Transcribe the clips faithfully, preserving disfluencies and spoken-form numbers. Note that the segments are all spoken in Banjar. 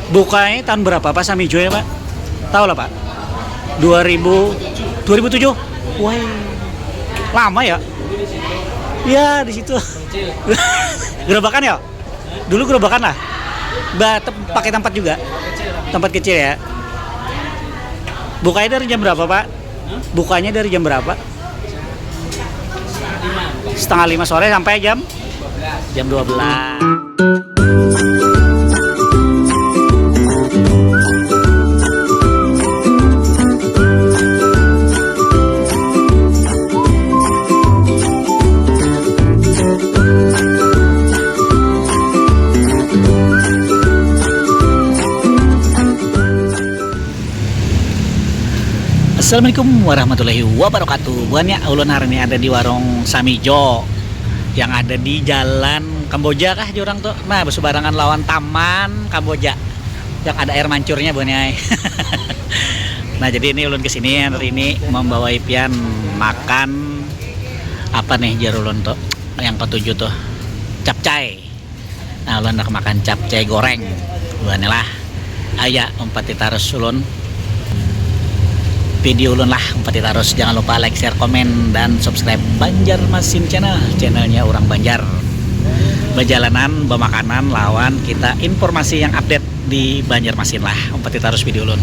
Bukanya tahun berapa, Pak, Samijo ya, Pak? Tahu lah, Pak? Dua ribu, dua ribu tujuh. Wah, lama ya? Ya, di situ. Gerobakan ya? Dulu gerobakan lah. Ba, tem-, pakai tempat juga. Tempat kecil ya. Bukanya dari jam berapa, Pak? Bukanya dari jam berapa? Setengah lima sore sampai jam, jam dua belas. Assalamualaikum warahmatullahi wabarakatuh. Buhannya ulun hari ini ada di warung Samijo yang ada di Jalan Kamboja kah, jurang tuh. Nah, berseberangan lawan Taman Kamboja yang ada air mancurnya, buhannya. Nah, jadi ini ulun kesini hari ini membawa pian makan apa nih, jar ulun tuh, yang ketujuh tuh, capcay. Nah, ulun handak makan capcay goreng. Buhannya lah. Aya, umpati tarus ulun. Video ulun lah, umpati tarus. Jangan lupa like, share, komen, dan subscribe Banjarmasin Channel, channelnya orang Banjar. Bajalanan, bamakanan, lawan kita informasi yang update di Banjarmasin lah. Umpati tarus video ulun.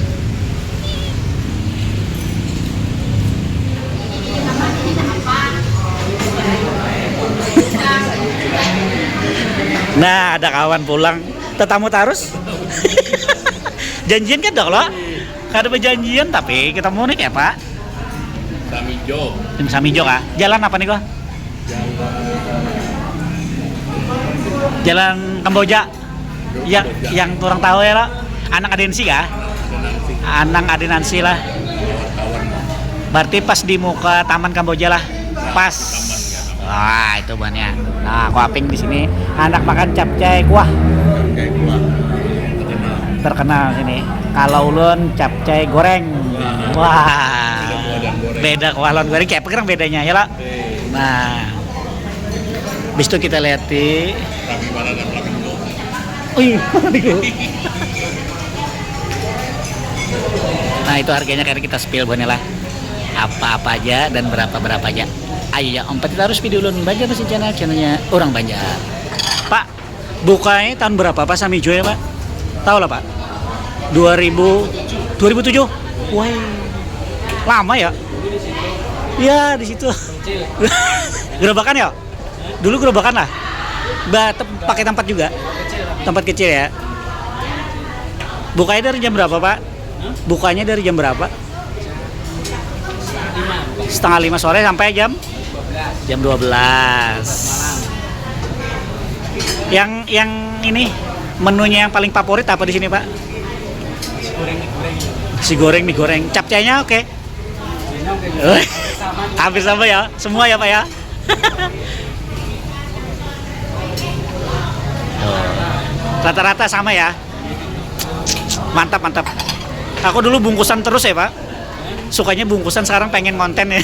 Nah, ada kawan pulang. Tetamu tarus. Janjian kan dong lo? Kada berjanjian tapi kita mau nih kayak apa? Samijo. Tim Samijo kah? Jalan apa nih kok? Jalan Kamboja. Ya, yang kurang tahu ya lah. Anak Adensi kah? Anang Adenansi lah. Berarti pas di muka Taman Kamboja lah. Pas. Wah, itu bannya. Nah, aku aping di sini anak makan capcay kuah. Capcay kuah. Terkenal. Terkenal sini. Kalau ulun capcay goreng. Wah. Beda kuah lawan goreng. Kayak apa gerang bedanya ya lah? Nah. Habis itu kita lihat di. Rami mana dan rami. Oh iya, nah, itu harganya kayak kita spill buhannya lah. Apa-apa aja dan berapa-berapa aja. Ayo ya, umpati tarus video ulun Banjarmasin Channel, channelnya orang Banjar. Pak, bukanya tahun berapa, Pak, Samijo ya, Pak? Tahu lah, Pak? Dua ribu, dua ribu tujuh. Wah, lama ya? Ya, di situ. Gerobakan ya? Dulu gerobakan lah. Ba, tem-, pakai tempat juga. Tempat kecil ya. Bukanya dari jam berapa, Pak? Bukanya dari jam berapa? Setengah lima sore sampai jam, jam dua belas. Yang, yang ini menunya yang paling favorit apa di sini, Pak? Nasi goreng, mie goreng. Capcaynya oke. Hampir sama ya, semua ya, Pak ya. Tuh. Rata-rata sama ya. Mantap, mantap. Aku dulu bungkusan terus ya, Pak. Sukanya bungkusan, sekarang pengen konten ya.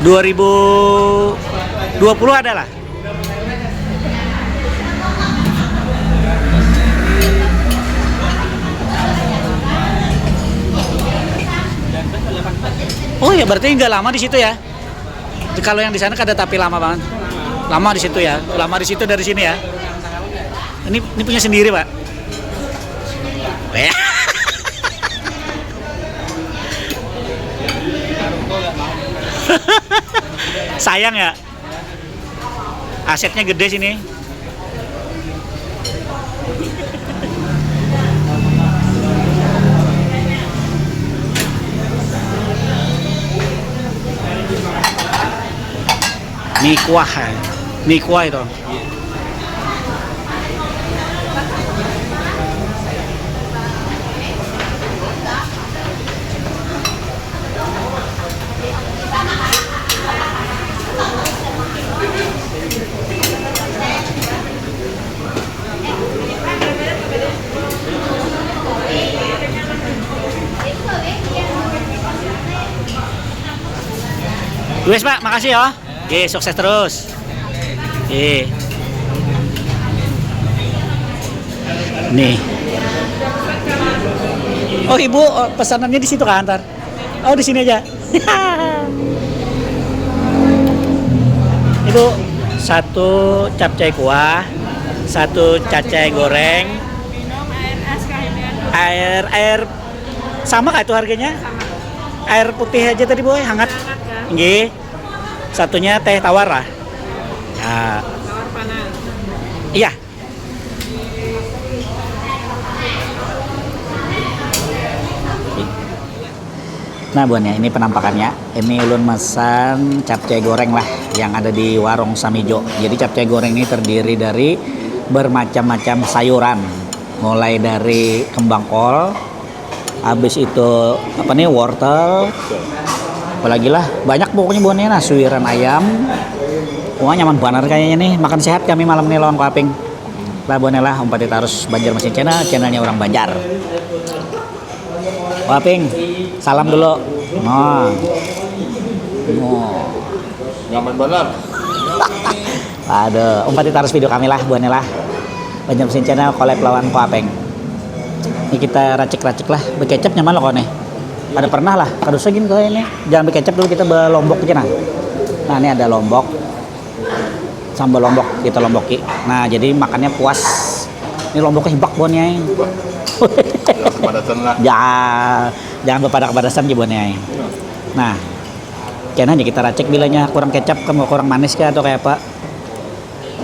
Dua ribu dua puluh ada lah. Oh ya, berarti nggak lama di situ ya. Kalau yang di sana kada tapi lama banget. Lama di situ ya. Lama di situ dari sini ya. Ini, ini punya sendiri, Pak. Sayang ya. Asetnya gede sini. Mie kuah, eh. Mie kuah itu. Wes, Pak, makasih ya. Oke, sukses terus. Oke. Nih. Oh, Ibu, oh, pesanannya di situ kan, ntar? Oh, di sini aja. Ibu, satu capcay kuah, satu capcay goreng, air, air sama kah itu harganya? Air putih aja tadi, Bu, hangat. Nggih. Satunya teh tawar lah. Ya. Iya. Nah, buannya ini penampakannya. Ini ulun mesan capcay goreng lah yang ada di warung Samijo. Jadi capcay goreng ini terdiri dari bermacam-macam sayuran. Mulai dari kembang kol, habis itu apa nih, wortel, apalagi lah, banyak pokoknya buannya. Nah, suiran ayam. Wah, nyaman banar kayaknya nih. Makan sehat kami malam ini lawan Ko Aping. Lah, buannya lah, umpati tarus Banjarmasin Channel, channelnya orang Banjar. Ko Aping, salam dulu. Nah. Nah. Nyaman banar. Aduh, umpati tarus video kami lah, buannya lah. Banjarmasin Channel collab lawan Ko Aping. Ini kita racik-racik lah, bekecap nyaman loh kau nih. Ada pernah lah, kada usah gini kau ini. Jangan bekecap dulu, kita belombok aja nah. Nah, ini ada lombok. Sambal lombok, kita lomboki. Nah, jadi makannya puas. Ini lomboknya hibak buannya. Jangan kepanasan lah. Ya, jangan bepada kepanasan aja buannya. Nah, kena aja kita racik bilanya kurang kecap, kamu kurang manis kah atau kayak apa.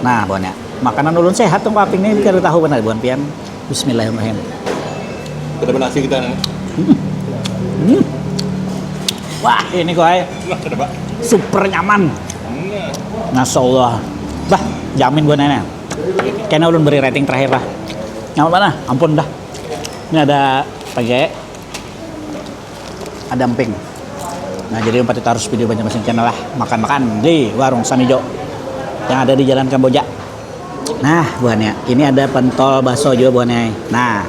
Nah, buannya. Makanan ulun sehat tuh, Ko Aping nih, kada tahu benar buan pian. Bismillahirrahmanirrahim. Kita berhasil kita nih. Hmm. Wah, ini kau ai. Wah, kenapa? Super nyaman. Iya. Masya Allah. Bah, jamin buannya. Kena ulun beri rating terakhir lah. Nyaman mana? Ampun dah. Ini ada page, ada emping. Nah, jadi umpati tarus video Banjarmasin Channel lah, makan-makan di warung Samijo yang ada di Jalan Kamboja. Nah, buannya. Ini ada pentol baso juga buannya. Nah,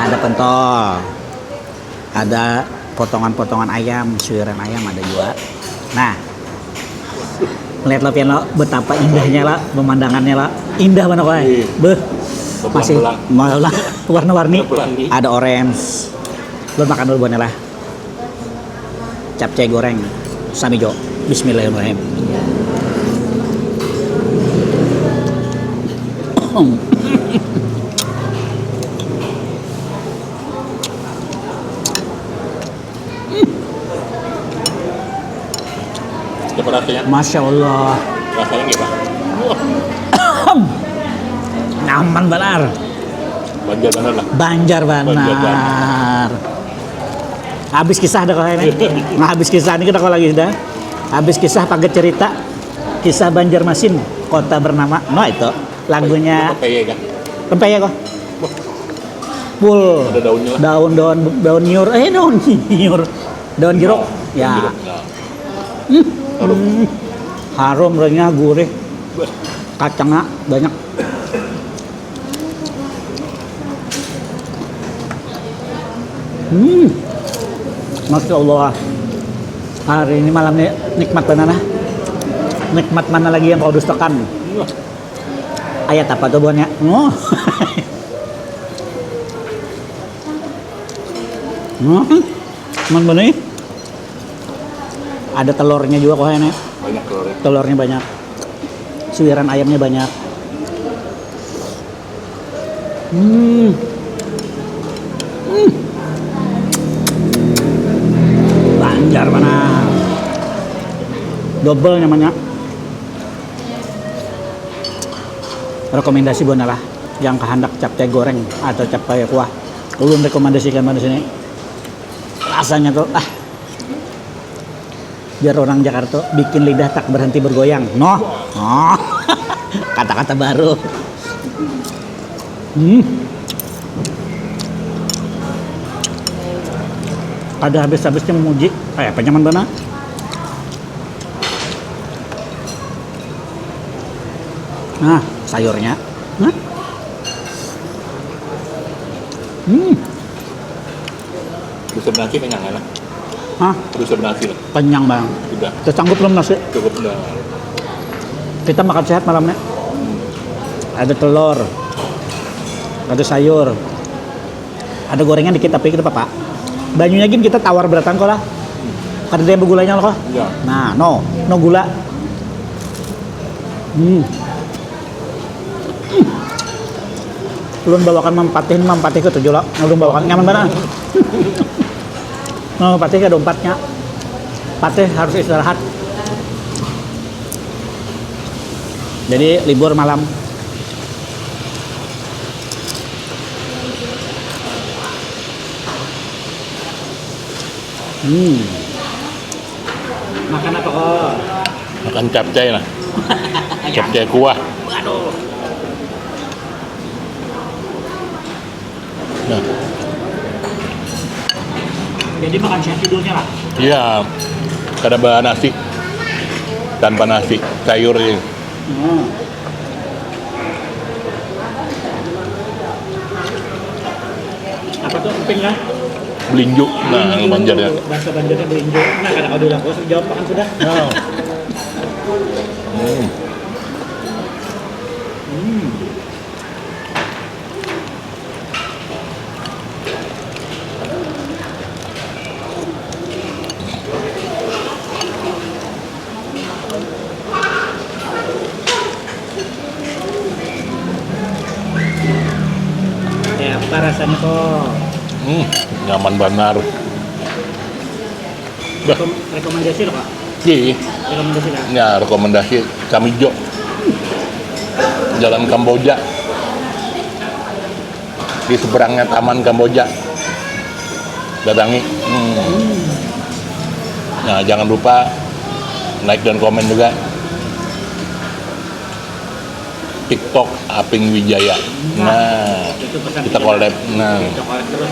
ada pentol. Ada potongan-potongan ayam, suiran ayam ada juga. Nah, lihat lo pian lo, betapa indahnya lah pemandangannya lah. Indah mana kau ai. Iya. Beuh. Bebelang-belang. Masih malah warna-warni. Bebelang-belang. Ada orange. Lo makan dulu buannya lah. Capcay goreng Samijo. Bismillahirrahmanirrahim. Dapat rasanya. Masya Allah. Rasanya gimana? Nyaman banar. Banjar benar lah. Banjar Banjar banar. Habis kisah dah kau ini. Nah, habis kisah ini kita kau lagi dah. Habis kisah paget cerita. Kisah Banjarmasin, kota bernama. No itu lagunya. Pepeye kan? Pepeye kok. Full. Ada daunnya lah. Daun-daun, daun nyiur. Eh, daun nyiur. Daun jeruk. Ya. Nah, Hmm. Harum, renyah, gurih. Kacangnya banyak. Hmm. Masya Allah. Hari ini malam ini nikmat banana. Nikmat mana lagi yang kau dustakan? Ayat apa tuh buannya? Oh. Hmm. Man benih. Ada telurnya juga kok ini. Banyak telurnya. Telurnya banyak. Suiran ayamnya banyak. Hmm. Hmm. Banjar mana? Double nyamannya. Rekomendasi buannya lah yang kehendak capcay goreng atau capcay kuah. Ulun rekomendasikan mana sini. Rasanya tuh ah, biar orang Jakarta bikin lidah tak berhenti bergoyang. Noh. Oh. Kata-kata baru. Hmm. Ada habis-habisnya memuji. Kayak apa nyaman bana. Nah, sayurnya. Nah. Hmm. Bisa berarti kenyang enak. Hah? Udah siap nasi lah. Kenyang bang. Udah. Udah sanggup belum nasi? Cukup dah. Kita makan sehat malamnya. Ada telur, ada sayur, ada gorengan dikit tapi kita apa? Banyunya gin kita tawar beratang kok lah. Kada ada yang begulanya loh kok. Iya. Nah, no, no gula. Hmm. Ulun bawakan mampatih, mampatih ketujuh lo. Ulun bawakan nyaman banar. Mampatih kada umpatnya. Patih harus istirahat. Jadi libur malam. Hmm. Makan apa kok? Makan capcay lah. Capcay kuah. Waduh. Nah. Jadi makan siang tidurnya lah. Iya. Kada bawa nasi. Tanpa nasi, sayur ini. Hmm. Apa tuh emping kah? Belinju. Nah, belinju. Banjarnya. Bahasa Banjarnya belinju. Nah, kada kau bilang, kau jawab makan sudah. Nah. Hmm. Hmm. Kayak apa rasanya kok? Hmm, nyaman banar. Rekom- rekomendasi lo kak? Ki, rekomendasi kak? Ya rekomendasi Kamijo, Jalan Kamboja, di seberangnya Taman Kamboja. Datangi. Hmm. Nah, jangan lupa like dan komen juga. TikTok Aping Wijaya. Nah, kita collab. Nah, kita collab terus.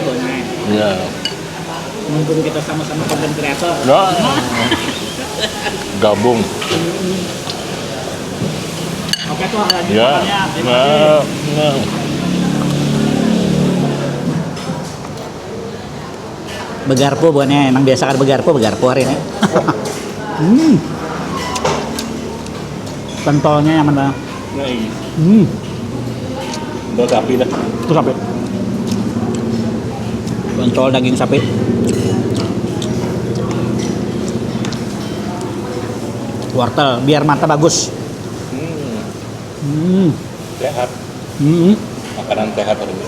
Ya. Mumpung kita sama-sama konten kreator. Nah. Gabung. Oke tuh, lanjut. Ya. Makannya. Terima kasih. Nah. Begarpu bukannya, nang biasa kada begarpu, begarpu hari ini. Hmm. Pentolnya nyaman banget. Nah, iya. Hmm. Pentol sapi dah. Itu sapi. Pentol daging sapi. Wortel biar mata bagus. Hmm. Hmm. Sehat. Hmm. Makanan sehat hari ini.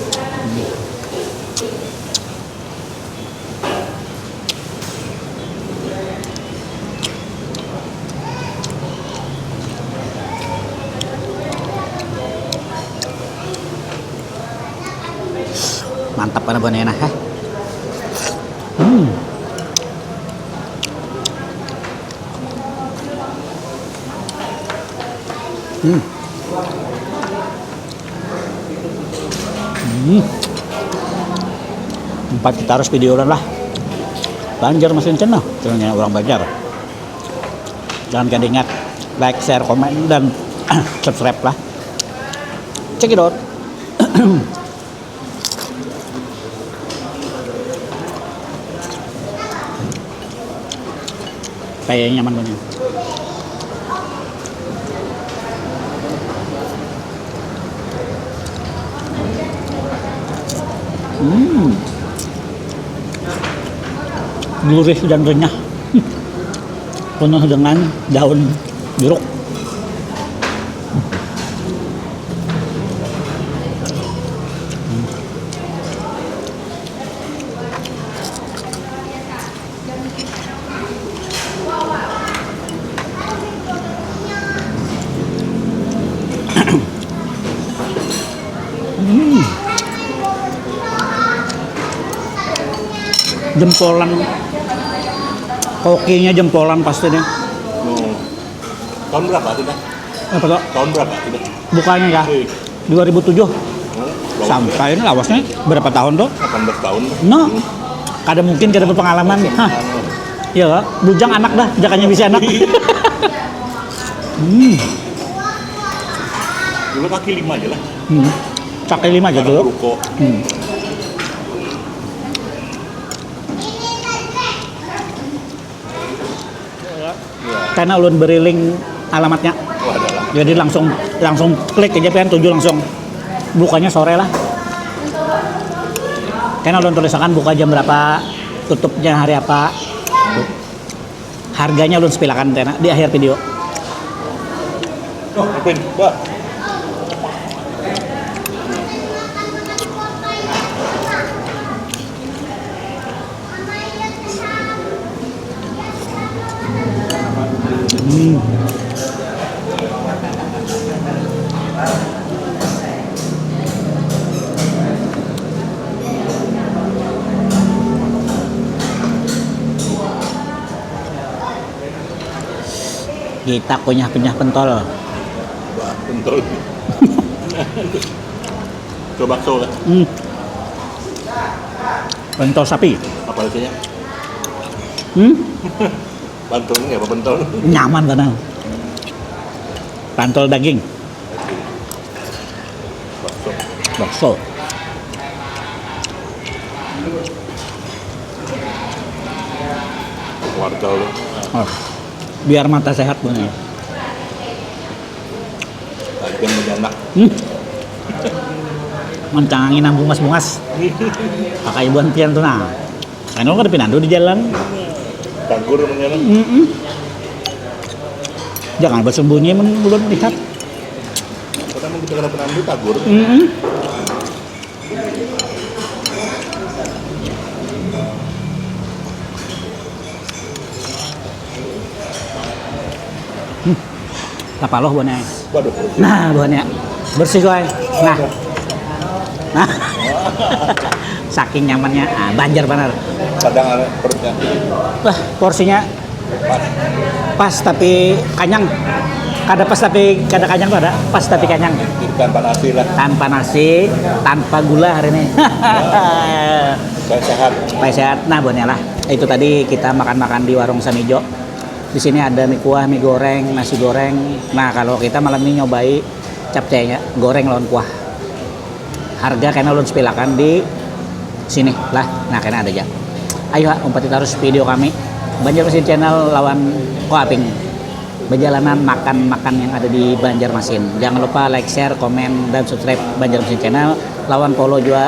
Mantap banar buhannya nah, heh. Hmm. Hmm. Hmm. Empat kita harus video lah. Banjar masih encen lah, channelnya orang Banjar. Jangan kada ingat like, share, komen, dan subscribe lah. Check it out. Kayaknya nyaman banget. Hmm. Gurih dan renyah. Penuh dengan daun jeruk. Hmm. Jempolan. Kokinya jempolan pasti nih. Hmm. Tahun berapa tuh dah? Apa tuh? Tahun berapa tuh dah? Bukannya ya? Iya. Dua ribu tujuh. Hmm, sampai ini lawasnya berapa tahun tuh? Delapan belas tahun. No. Kada mungkin kada berpengalaman. Hah. Iya, Kak. Bujang anak dah, jakanya bisa anak. Hmm. Dulu kaki lima aja lah. Hmm. Kaki lima aja dulu. Ruko. Hmm. Karena ulun beri link alamatnya. Jadi langsung langsung klik aja pian tuju langsung. Bukanya sore lah. Karena ulun tulisakan buka jam berapa, tutupnya hari apa. Harganya ulun spilakan kena di akhir video. Oh, Upin, Mbak. Hmm. Kita kunyah-kunyah pentol. Wah, pentol. Coba bakso lah. Hmm. Pentol sapi. Apa rasanya? Hmm? Pantol ini apa pentol? Nyaman sana. Pantol daging. Bakso. Bakso. Warga lu. Oh. Biar mata sehat punya. Bagian menyanak. Hmm. Mancang angin nang bungas-bungas. Pakai buan pian tuh nah. Anu kada pinandu di jalan. Tagur namanya lah. Mm-mm. Jangan bersembunyi men belum lihat. Karena kita kada pinandu tagur. Mm-mm. Hmm. Lapaloh buahnya. Waduh. Nah, buahnya. Bersih, guys. Nah. Nah. Saking nyamannya, ah, Banjar benar. Kadang ada perutnya. Wah, porsinya pas tapi kanyang. Kada pas tapi kada kanyang tuh ada, pas tapi kanyang. Tanpa nasi lah. Tanpa nasi, tanpa gula hari ini. Supaya sehat. Supaya sehat. Nah, buahnya lah. Itu tadi kita makan-makan di warung Samijo. Di sini ada mie kuah, mie goreng, nasi goreng. Nah, kalau kita malam ini nyobai capcaynya, goreng lawan kuah. Harga kena ulun sepilakan di sini lah. Nah, kena ada aja. Ayo, umpati terus video kami. Banjarmasin Channel lawan Ko Aping. Perjalanan makan-makan yang ada di Banjarmasin. Jangan lupa like, share, komen, dan subscribe Banjarmasin Channel. Lawan follow juga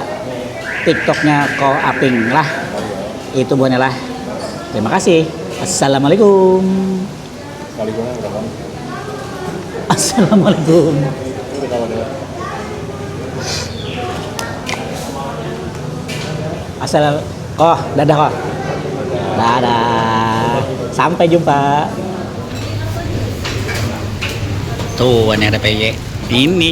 TikToknya Ko Aping lah. Itu buahnya lah. Terima kasih. Assalamualaikum. Assalamualaikum. Asal koh, dadah koh. Dadah. Sampai jumpa. Tuh, ini ada P Y. Ini.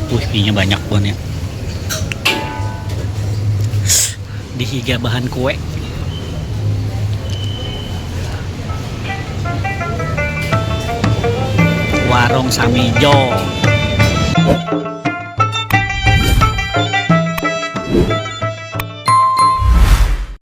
Wih, minyak banyak banget. Di higa bahan kue. Warung Samijo.